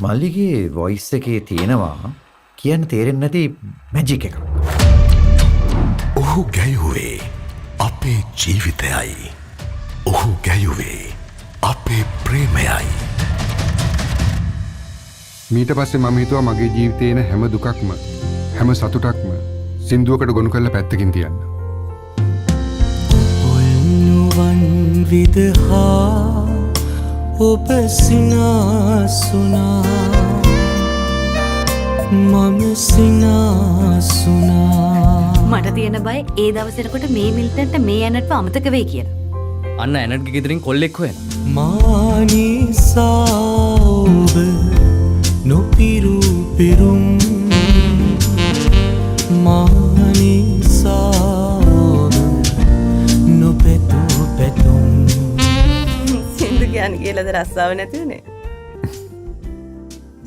මල්ලිගේ voice එකේ තියෙනවා කියන්න තේරෙන්නේ නැති මැජික් එකක්. ඔහු ගැයුවේ අපේ ජීවිතයයි. ඔහු ගැයුවේ අපේ ප්‍රේමයයි. මීට පස්සේ මම හිතුවා මගේ ජීවිතේ එන හැම දුකක්ම හැම සතුටක්ම සින්දුවකට ගොනු කරලා පැත්තකින් තියන්න. පොල්නුවන් විදහා ඔබ සිනාසුනා, මම සිනාසුනා. මට තියෙන බය ඒ දවස් එනකොට මේ මිල්ටන්ට මේ ඇනට්ව අමතක වෙයි කියලා. අන්න ඇනට්ගේ ගෙදරින් කොල්ලෙක් හොයන. මා නිසා ඔබ නොපිරු පිරුම්, මා නිසා ඔබ නොපැතු පැතුම්. සින්දු කියන්න කියලාද රස්සාව නැති වුණේ?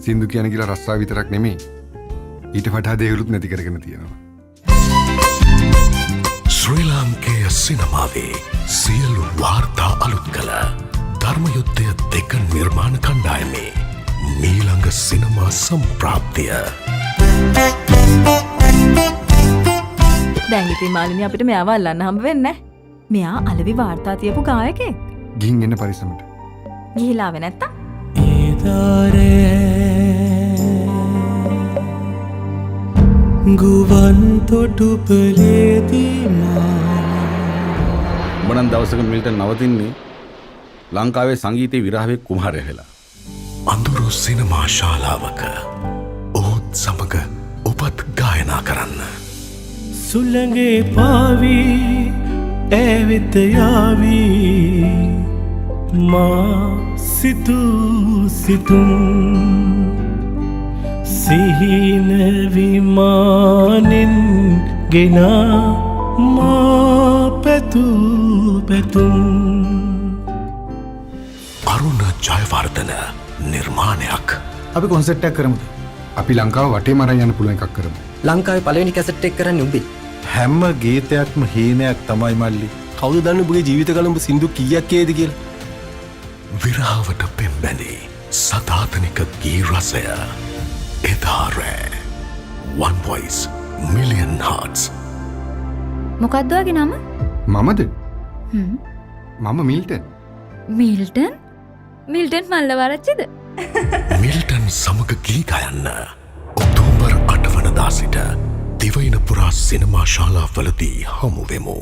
සින්දු කියන කියලා රස්සාව විතරක් නෙමෙයි. ඊට වඩා දේවලුත් නැති කරගෙන තියෙනවා. ශ්‍රී ලාංකේය සිනමාවේ සියලු වාර්තා අලුත් කළ ධර්මයුද්ධය 2 නිර්මාණ කණ්ඩායමේ මීළඟ සිනමා සම්ප්‍රාප්තිය. දැන් ඉතින් මාලිනී අපිට මෙයාව අල්ලන්න හම්බ වෙන්නේ නැහැ. මෙයා අලවි වාර්තා තියපු ගායකයෙක්. ගිහින් එන්න පරිස්සමට. ගිහිලා ආවේ නැත්තම්? එදාරෑ ගුවන් තොටුපලේදී මා උඹ නම් දවසක මිල්ටන් නවතින්නේ ලංකාවේ සංගීතයේ විරහවේ කුමාරයා වෙලා. අඳුරු සිනමා ශාලාවක ඔහුත් සමග ඔබත් ගායනා කරන්න. සුළඟේ පාවී ඈ වෙත යාවී මා සිතූ සිතුම්, සිහින විමානෙන් ගෙනා මා පැතූ පැතුම්. අරුණ ජයවර්ධන නිර්මාණයක්. අපි කොන්සර්ට් එකක් කරමුද? අපි ලංකාව වටේම අරන් යන්න පුළුවන් එකක් කරමු. ලංකාවේ පළවෙනි කැසට් එක කරන්නේ උඹේ. හැම ගීතයක්ම හීනයක් තමයි මල්ලි. කවුද දන්නේ උඹගේ ජීවිත කාලෙ උඹ සින්දු කීයක් කියයිද කියලා? විරහවට පෙම්බැඳි සදාතනික ගී රසය. එදා රෑ. One Voice, Million Hearts. මොකද්ද ඔයාගේ නම? මමද? මම මිල්ටන්. මිල්ටන්? මිල්ටන් මල්ලවරච්චිද? මිල්ටන් සමග ගී ගයන්න ඔක්තෝබර් 8 වනදා සිට දිවයින පුරා සිනමා ශාලාවලදී හමුවෙමු.